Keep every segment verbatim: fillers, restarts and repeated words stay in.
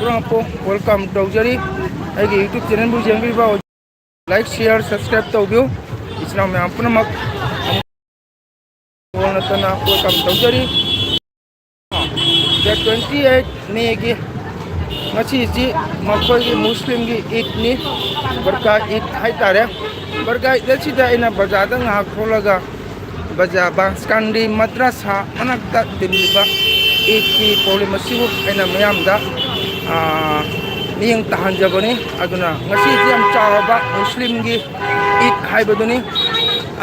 ꯄꯨꯔꯥꯄꯣ welcome ꯇꯧꯖꯔꯤ꯫ ꯑꯩꯒꯤ YouTube channelꯕꯨ ꯌꯦꯡꯕꯤꯕ like, share, subscribe ꯇꯧꯕꯤꯌꯨ꯫ ꯏꯆꯤꯟ ꯏꯅꯥꯎ ꯃꯌꯥꯝ ꯄꯨꯝꯅꯃꯛ ꯑꯃꯨꯛ ꯅꯠꯇꯅ welcome ꯇꯧꯖꯔꯤ꯫ Date twenty eight Mayꯒꯤ ꯉꯁꯤꯁꯤ ꯃꯈꯣꯏꯒꯤ ꯃꯨꯁꯂꯤꯝꯒꯤ ꯏꯗꯅꯤ, ꯕꯔꯀꯥ ꯏꯗ ꯍꯥꯏꯇꯥꯔꯦ꯫ ꯕꯔꯀꯥ ꯏꯗ ꯑꯁꯤꯗ ꯑꯩꯅ ꯕꯖꯥꯔꯗ ꯉꯥꯏꯍꯥꯛ ꯊꯣꯛꯂꯒ ꯕꯖꯥꯔ ꯕꯥꯟꯁꯀꯥꯟꯗꯤ ꯃꯗ꯭ꯔꯁꯥ ꯃꯅꯥꯛꯇ ꯇꯤꯜꯂꯤꯕ ꯏꯗꯀꯤ ꯄ꯭ꯔꯣꯕ꯭ꯂꯦꯝ ꯑꯁꯤꯕꯨ ꯑꯩꯅ ꯃꯤꯌꯥꯝꯗ, ꯑꯥ, ꯃꯤꯠꯌꯦꯡ ꯇꯥꯍꯟꯖꯕꯅꯤ꯫ ꯑꯗꯨꯅ ꯉꯁꯤꯗꯤ ꯌꯥꯝ ꯆꯥꯎꯔꯕ ꯃꯨꯁꯂꯤꯝꯒꯤ ꯏꯗ ꯍꯥꯏꯕꯗꯨꯅꯤ꯫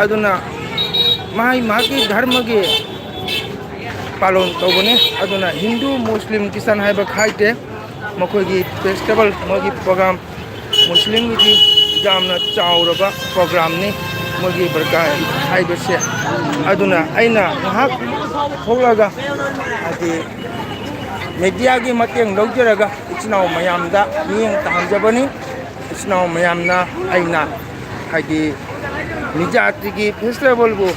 ꯑꯗꯨꯅ ꯃꯥꯒꯤ ꯃꯥꯒꯤ ꯙꯔꯃꯒꯤ ꯄꯥꯂꯣꯟ ꯇꯧꯕꯅꯤ꯫ ꯑꯗꯨꯅ ꯍꯤꯟꯗꯨ, ꯃꯨꯁꯂꯤꯝ, ꯈ꯭ꯔꯤꯁꯇꯥꯟ ꯍꯥꯏꯕ ꯈꯥꯏꯗꯦ꯫ ꯃꯈꯣꯏꯒꯤ ꯐꯦꯁꯇꯤꯚꯦꯜ, ꯃꯣꯏꯒꯤ ꯄ꯭ꯔꯣꯒ꯭ꯔꯥꯝ, ꯃꯨꯁꯂꯤꯝꯒꯤꯗꯤ ꯌꯥꯝꯅ ꯆꯥꯎꯔꯕ ꯄ꯭ꯔꯣꯒ꯭ꯔꯥꯝꯅꯤ ꯃꯣꯏꯒꯤ ꯕꯔꯀꯥ ꯏꯗ ꯍꯥꯏꯕꯁꯦ꯫ ꯑꯗꯨꯅ ꯑꯩꯅ ꯉꯥꯏꯍꯥꯛ ꯊꯣꯛꯂꯒ, ꯍꯥꯏꯗꯤ, ꯃꯦꯗꯤꯌꯥꯒꯤ ꯃꯇꯦꯡ ꯂꯧꯖꯔꯒ ꯏꯆꯤꯟ ꯏꯅꯥꯎ ꯃꯌꯥꯝꯗ ꯃꯤꯠꯌꯦꯡ ꯇꯥꯍꯟꯖꯕꯅꯤ꯫ ꯏꯆꯤꯟ ꯏꯅꯥꯎ ꯃꯌꯥꯝꯅ ꯑꯩꯅ, ꯍꯥꯏꯗꯤ, ꯃꯤꯖꯥꯇꯤꯒꯤ ꯐꯦꯁꯇꯤꯚꯦꯜꯕꯨ,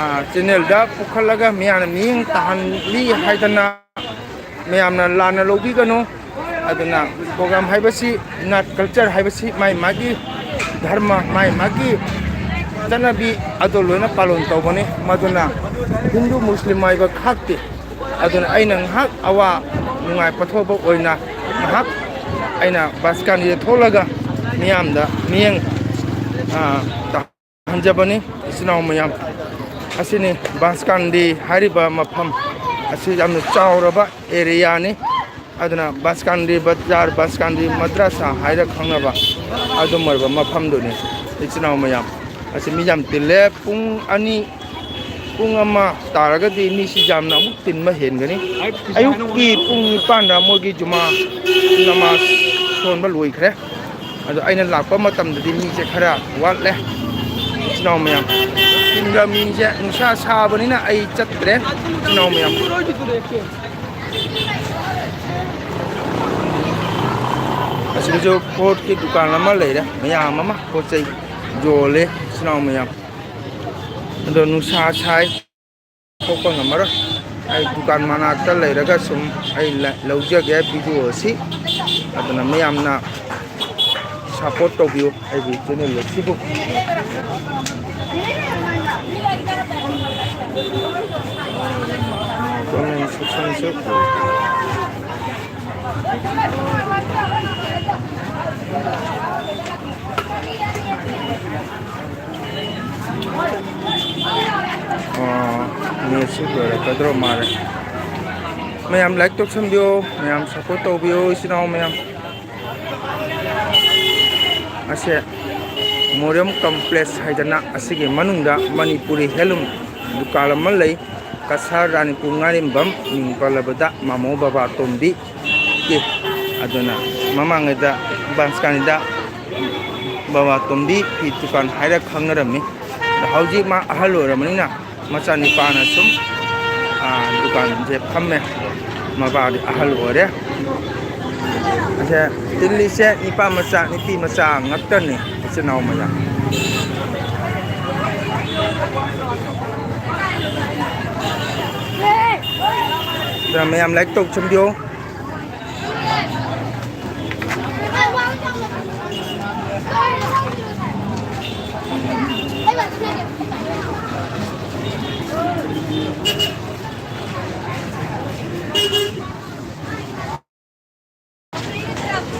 ꯑ, ꯆꯦꯅꯦꯜꯗ ꯄꯨꯈꯠꯂꯒ ꯃꯤꯌꯥꯝꯅ ꯃꯤꯠꯌꯦꯡ ꯇꯥꯍꯜꯂꯤ ꯍꯥꯏꯗꯅ ꯃꯌꯥꯝꯅ ꯂꯥꯟꯅ ꯂꯧꯕꯤꯒꯅꯨ꯫ ꯑꯗꯨꯅ ꯄ꯭ꯔꯣꯒ꯭ꯔꯥꯝ ꯍꯥꯏꯕꯁꯤ, ꯅꯥꯠ ꯀꯜꯆꯔ ꯍꯥꯏꯕꯁꯤ ꯃꯥꯏ ꯃꯥꯒꯤ ꯙꯔꯃ, ꯃꯥꯏ ꯃꯥꯒꯤ ꯆꯠꯅꯕꯤ ꯑꯗꯨ ꯂꯣꯏꯅ ꯄꯥꯂꯣꯟ ꯇꯧꯕꯅꯤ꯫ ꯃꯗꯨꯅ ꯍꯤꯟꯗꯨ, ꯃꯨꯁꯂꯤꯝ ꯍꯥꯏꯕ ꯈꯥꯛꯇꯦ꯫ ꯑꯗꯨꯅ ꯑꯩꯅ ꯉꯥꯏꯍꯥꯛ ꯑꯋꯥ ꯅꯨꯡꯉꯥꯏ ꯄꯣꯊꯣꯛꯄ ꯑꯣꯏꯅ ꯉꯥꯏꯍꯥꯛ ꯑꯩꯅ ꯕꯥꯟꯁꯀꯥꯟꯗꯤꯗ ꯊꯣꯛꯂꯒ ꯃꯤꯌꯥꯝꯗ ꯃꯤꯠꯌꯦꯡ, ꯑ, ꯇꯥꯍꯟꯖꯕꯅꯤ꯫ ꯏꯆꯤꯟ ꯏꯅꯥꯎ ꯃꯌꯥꯝ, ꯑꯁꯤꯅꯤ ꯕꯥꯟꯁꯀꯥꯟꯗꯤ ꯍꯥꯏꯔꯤꯕ ꯃꯐꯝ ꯑꯁꯤ ꯌꯥꯝꯅ ꯆꯥꯎꯔꯕ ꯑꯦꯔꯤꯌꯥꯅꯤ꯫ ꯑꯗꯨꯅ ꯕꯥꯟꯁꯀꯥꯟꯗꯤ ꯕꯖꯥꯔ, ꯕꯥꯟꯁꯀꯥꯟꯗꯤ ꯃꯗ꯭ꯔꯁꯥ ꯍꯥꯏꯔ ꯈꯪꯅꯕ ꯑꯗꯨꯝ ꯑꯣꯏꯕ ꯃꯐꯝꯗꯨꯅꯤ꯫ ꯏꯆꯤꯟ ꯏꯅꯥꯎ ꯃꯌꯥꯝ, ꯑꯁꯤ ꯃꯤ ꯌꯥꯝ ꯇꯤꯜꯂꯦ꯫ ꯄꯨꯡ ꯑꯅꯤ, ꯄꯨꯡ ꯑꯃ ꯇꯥꯔꯒꯗꯤ ꯃꯤꯁꯤ ꯌꯥꯝꯅ ꯑꯃꯨꯛ ꯇꯤꯟꯕ ꯍꯦꯟꯒꯅꯤ꯫ ꯑꯌꯨꯛꯀꯤ ꯄꯨꯡ ꯅꯤꯄꯥꯟꯗ ꯃꯣꯏꯒꯤ ꯖꯨꯃꯥ ꯅꯃꯥꯖ ꯁꯣꯟꯕ ꯂꯣꯏꯈ꯭ꯔꯦ꯫ ꯑꯗꯣ ꯑꯩꯅ ꯂꯥꯛꯄ ꯃꯇꯝꯗꯗꯤ ꯃꯤꯁꯦ ꯈꯔ ꯋꯥꯠꯂꯦ꯫ ꯏꯆꯤꯟ ꯏꯅꯥꯎ ꯃꯌꯥꯝ, ꯏꯪꯒ꯭ꯔꯥꯃꯤꯁꯦ ꯅꯨꯡꯁꯥ ꯁꯥꯕꯅꯤꯅ ꯑꯩ ꯆꯠꯇ꯭ꯔꯦ꯫ ꯏꯆꯤꯟ ꯏꯅꯥꯎ ꯃꯌꯥꯝ, ꯑꯁꯤꯗꯁꯨ ꯄꯣꯠꯀꯤ ꯗꯨꯀꯥꯟ ꯑꯃ ꯂꯩꯔꯦ, ꯃꯌꯥꯝ ꯑꯃ ꯄꯣꯠ ꯆꯩ ꯌꯣꯜꯂꯦ꯫ ꯏꯆꯤꯟ ꯏꯅꯥꯎ ꯃꯌꯥꯝ, ꯑꯗꯣ ꯅꯨꯡꯁꯥ ꯁꯥꯏ, ꯊꯣꯛꯄ ꯉꯝꯃꯔꯣꯏ꯫ ꯑꯩ ꯗꯨꯀꯥꯟ ꯃꯅꯥꯛꯇ ꯂꯩꯔꯒ ꯁꯨꯝ ꯑꯩ ꯂ-, ꯂꯧꯖꯒꯦ ꯚꯤꯗꯤꯑꯣ ꯑꯁꯤ꯫ ꯑꯗꯨꯅ ꯃꯌꯥꯝꯅ ꯁꯞꯄꯣꯔꯠ ꯇꯧꯕꯤꯌꯨ ꯑꯩꯒꯤ ꯆꯦꯅꯦꯜ ꯑꯁꯤꯕꯨ꯫ ꯀꯃꯦꯟ ꯁꯦꯛꯁꯟꯁꯨ꯫ ꯑꯣ, ꯅꯦꯠꯁꯨ ꯂꯣꯏꯔꯛꯀꯗ꯭ꯔꯣ ꯃꯥꯜꯂꯦ꯫ ꯃꯌꯥꯝ ꯂꯥꯏꯛ ꯇꯧꯁꯟꯕꯤꯌꯣ, ꯃꯌꯥꯝ ꯁꯞꯄꯣꯔꯠ ꯇꯧꯕꯤꯌꯣ ꯏꯆꯤꯟ ꯏꯅꯥꯎ ꯃꯌꯥꯝ꯫ ꯑꯁꯦ ꯃꯣꯔꯤꯌꯝ ꯀꯝꯄ꯭ꯂꯦꯛꯁ ꯍꯥꯏꯗꯅ ꯑꯁꯤꯒꯤ ꯃꯅꯨꯡꯗ ꯃꯅꯤꯄꯨꯔꯤ ꯍꯦꯟꯂꯨꯝ ꯗꯨꯀꯥꯟ ꯑꯃ ꯂꯩ꯫ ꯀꯁꯥꯔ ꯔꯥꯅꯤꯄꯨꯔ ꯉꯥꯔꯤꯝꯕꯝ ꯃꯤꯡ ꯄꯜꯂꯕꯗ ꯃꯥꯃꯣ ꯕꯕꯥꯇꯣꯝꯕꯤ꯫ ꯑꯦ, ꯑꯗꯨꯅ ꯃꯃꯥꯡꯉꯩꯗ ꯕꯥꯟꯁꯀꯥꯅꯤꯗ ꯕꯕꯥꯇꯣꯝꯕꯤ ꯐꯤ ꯗꯨꯀꯥꯟ ꯍꯥꯏꯔ ꯈꯪꯅꯔꯝꯃꯤ꯫ ꯑꯗꯣ ꯍꯧꯖꯤꯛ ꯃꯥ ꯑꯍꯜ ꯑꯣꯏꯔꯕꯅꯤꯅ ꯃꯆꯥꯅꯤꯄꯥꯅ ꯁꯨꯝ, ꯑꯥ, ꯗꯨꯀꯥꯟꯁꯦ ꯐꯝꯃꯦ꯫ ꯃꯄꯥꯗꯤ ꯑꯍꯜ ꯑꯣꯏꯔꯦ꯫ ꯑꯁꯦ ꯇꯤꯜꯂꯤꯁꯦ ꯅꯤꯄꯥ ꯃꯆꯥ, ꯅꯨꯄꯤ ꯃꯆꯥ ꯉꯥꯛꯇꯅꯤ, ꯏꯆꯤꯟ ꯏꯅꯥꯎ ꯃꯌꯥꯝ꯫ ꯑꯗꯨꯅ ꯃꯌꯥꯝ ꯂꯥꯏꯛ ꯇꯧꯁꯟꯕꯤꯌꯣ꯫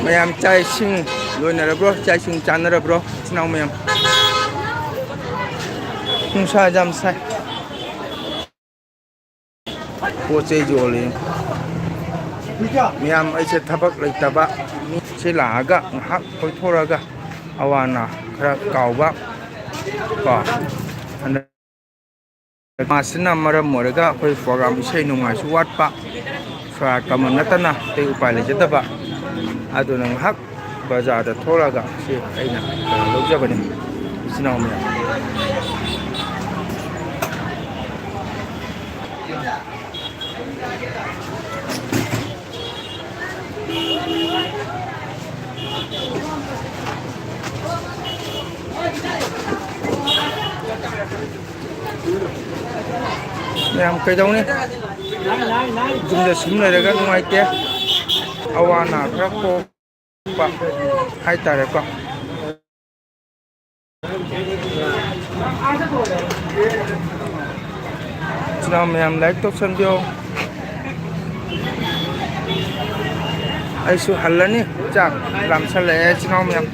ꯃꯌꯥꯝ ꯆꯥꯛ ꯏꯁꯤꯡ ꯂꯣꯏꯅꯔꯕ꯭ꯔꯣ? ꯆꯥꯛ ꯏꯁꯤꯡ ꯆꯥꯅꯔꯕ꯭ꯔꯣ? ꯏꯆꯤꯟ ꯏꯅꯥꯎ ꯃꯌꯥꯝ꯫ ꯅꯨꯡꯁꯥ ꯌꯥꯝ ꯁꯥꯏ꯫ ꯄꯣꯠ ꯆꯩ ꯌꯣꯜꯂꯤ꯫ ꯃꯌꯥꯝ ꯑꯩꯁꯦ ꯊꯕꯛ ꯂꯩꯇꯕ ꯃꯤꯁꯦ ꯂꯥꯛꯑꯒ ꯉꯥꯏꯍꯥꯛ ꯀꯣꯏꯊꯣꯔꯛꯑꯒ ꯑꯋꯥ ꯑꯅꯥ ꯈꯔ ꯀꯥꯎꯕ ꯀꯣ꯫ ꯃꯥꯁꯤꯅ ꯃꯔꯝ ꯑꯣꯏꯔꯒ ꯑꯩꯈꯣꯏ ꯄ꯭ꯔꯣꯒ꯭ꯔꯥꯝ ꯏꯁꯩ ꯅꯣꯡꯃꯥꯏꯁꯨ ꯋꯥꯠꯄ, ꯁꯣꯔꯥꯠ ꯀꯃꯟ ꯅꯠꯇꯅ ꯑꯇꯩ ꯎꯄꯥꯏ ꯂꯩꯖꯗꯕ꯫ ꯑꯗꯨꯅ ꯉꯥꯏꯍꯥꯛ ꯕꯖꯥꯔꯗ ꯊꯣꯛꯂꯛꯑꯒ ꯁꯤ ꯑꯩꯅ ꯂꯧꯖꯕꯅꯤ, ꯏꯆꯤꯟ ꯏꯅꯥꯎ ꯃꯌꯥꯝ꯫ ꯃꯌꯥꯝ ꯀꯩꯗꯧꯅꯤ? ꯌꯨꯝꯗ ꯁꯨꯝ ꯂꯩꯔꯒ ꯅꯨꯡꯉꯥꯏꯇꯦ꯫ ꯑꯋꯥ ꯑꯅꯥ ꯈꯔ ꯄꯣꯛꯄ ꯍꯥꯏꯇꯥꯔꯦꯀꯣ꯫ ꯏꯆꯤꯟ ꯏꯅꯥꯎ ꯃꯌꯥꯝ like ꯇꯧꯁꯟꯕꯤꯌꯣ꯫ ꯑꯩꯁꯨ ꯍꯜꯂꯅꯤ, ꯆꯥꯛ ꯂꯥꯝꯁꯜꯂꯛꯑꯦ ꯏꯆꯤꯟ ꯏꯅꯥꯎ ꯃꯌꯥꯝ꯫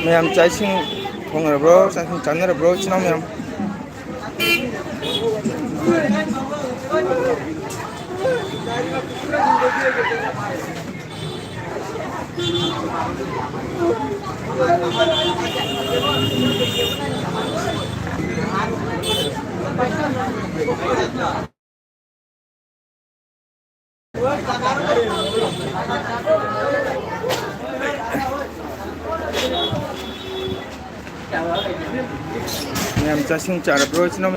ꯃꯌꯥꯝ ꯆꯥꯛ ꯏꯁꯤꯡ ꯊꯣꯡꯅꯔꯕ꯭ꯔꯣ? ꯆꯥꯛ ꯏꯁꯤꯡ ꯆꯥꯅꯔꯕ꯭ꯔꯣ, ꯏꯆꯤꯟ ꯏꯅꯥꯎ ꯃꯌꯥꯝ? ꯃꯌꯥꯝ ꯆꯥꯛ ꯏꯁꯤꯡ ꯆꯥꯔꯕ꯭ꯔꯣ, ꯏꯆꯤꯟ ꯏꯅꯥꯎ?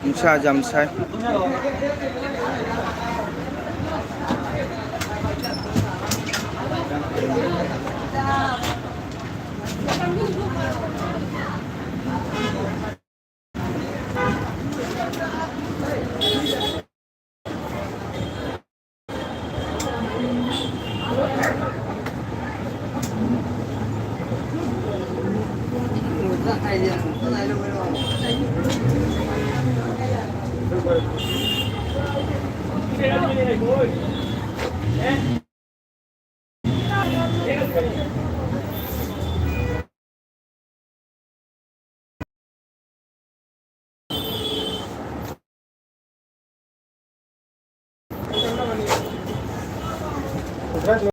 ꯅꯨꯡꯁꯥ ꯌꯥꯝ ꯁꯥꯏ꯫